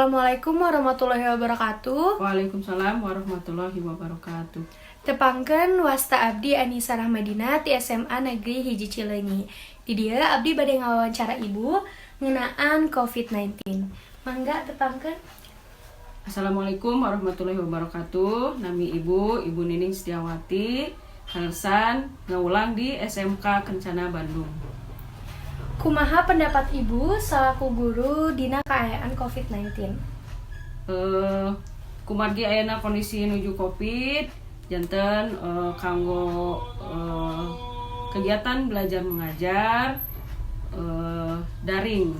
Assalamualaikum warahmatullahi wabarakatuh. Waalaikumsalam warahmatullahi wabarakatuh. Tepangkeun, wasta abdi Anissa Rahmadina ti SMA Negeri 1 Cileunyi. Di dieu abdi bade ngawawancara Ibu ngeunaan COVID-19. Mangga, tepangkeun. Assalamualaikum warahmatullahi wabarakatuh. Nami Ibu, Ibu Nining Setiawati, kaleresan ngawulang di SMK Kencana Bandung. Kumaha pendapat Ibu selaku guru dina kaayaan COVID-19? Kumargi ayeuna kondisi nuju Covid, janten kanggo kegiatan belajar mengajar daring.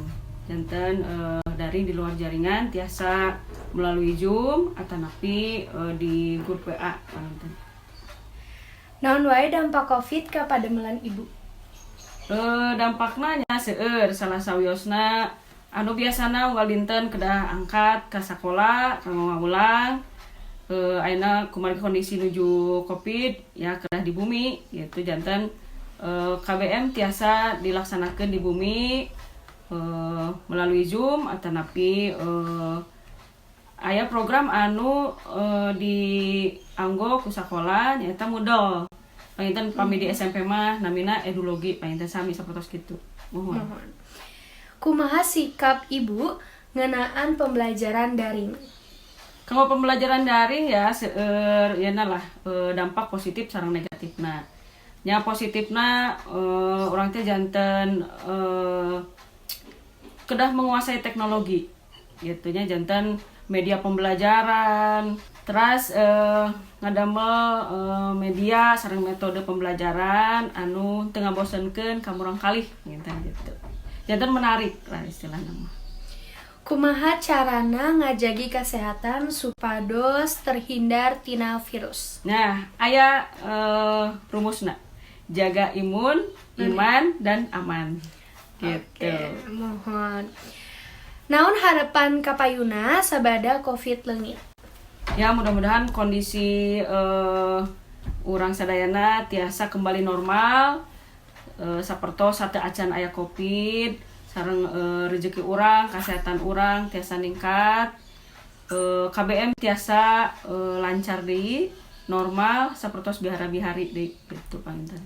Janten daring di luar jaringan, tiasa melalui Zoom atanapi di grup WA panginten. Naon wae dampak COVID ka padamelan Ibu? Dampakna nya seueur. Salah sawiosna, anu biasana unggal dinten kedah angkat ka sakola kanggo ngawulang, ayeuna kumargi kondisi nuju Covid ya kedah di bumi gitu. Janten KBM tiasa dilaksanakeun di bumi melalui Zoom atanapi aya program anu dianggo ku sakola, nyaeta Moodle. Panginten pami di SMP mah namina Edulogi. Panginten sami sapertos kitu, muhun. Muhun. Kumaha sikap Ibu ngeunaan pembelajaran daring? Kanggo pembelajaran daring ya seueur ya lah dampak positif sareng negatifna. Nya, positifna urang teh janten kedah menguasai teknologi gitu nya, janten media pembelajaran, terus ngadamel media sareng metode pembelajaran anu teu ngabosenkeun ka murangkalih gitu gitu, janten menarik lah istilahna mah. Kumaha carana ngajagi kesehatan supados terhindar tina virus? Nah, aya rumusna, jaga imun, iman, dan aman gitu. Oke, muhun. Naon harapan kapayuna sabada COVID leungit? Ya, mudah-mudahan kondisi urang sadayana tiasa kembali normal sapertos sateuacan aya Covid, sareng rezeki urang, kesehatan urang tiasa ningkat, KBM tiasa lancar deui, normal sapertos bihara-bihari deui gitu panginten.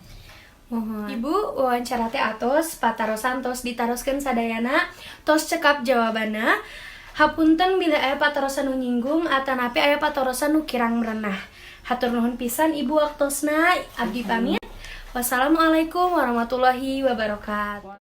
Muhun. Ibu, wawancara teh atos patarosan tos ditaroskeun sadayana, tos cekap jawabanna. Hapunten bila aya patarosan nu nyinggung atanapi aya patarosan nu kirang merenah. Hatur nuhun pisan, Ibu, waktosna. Abdi pamit. Wassalamualaikum warahmatullahi wabarakatuh.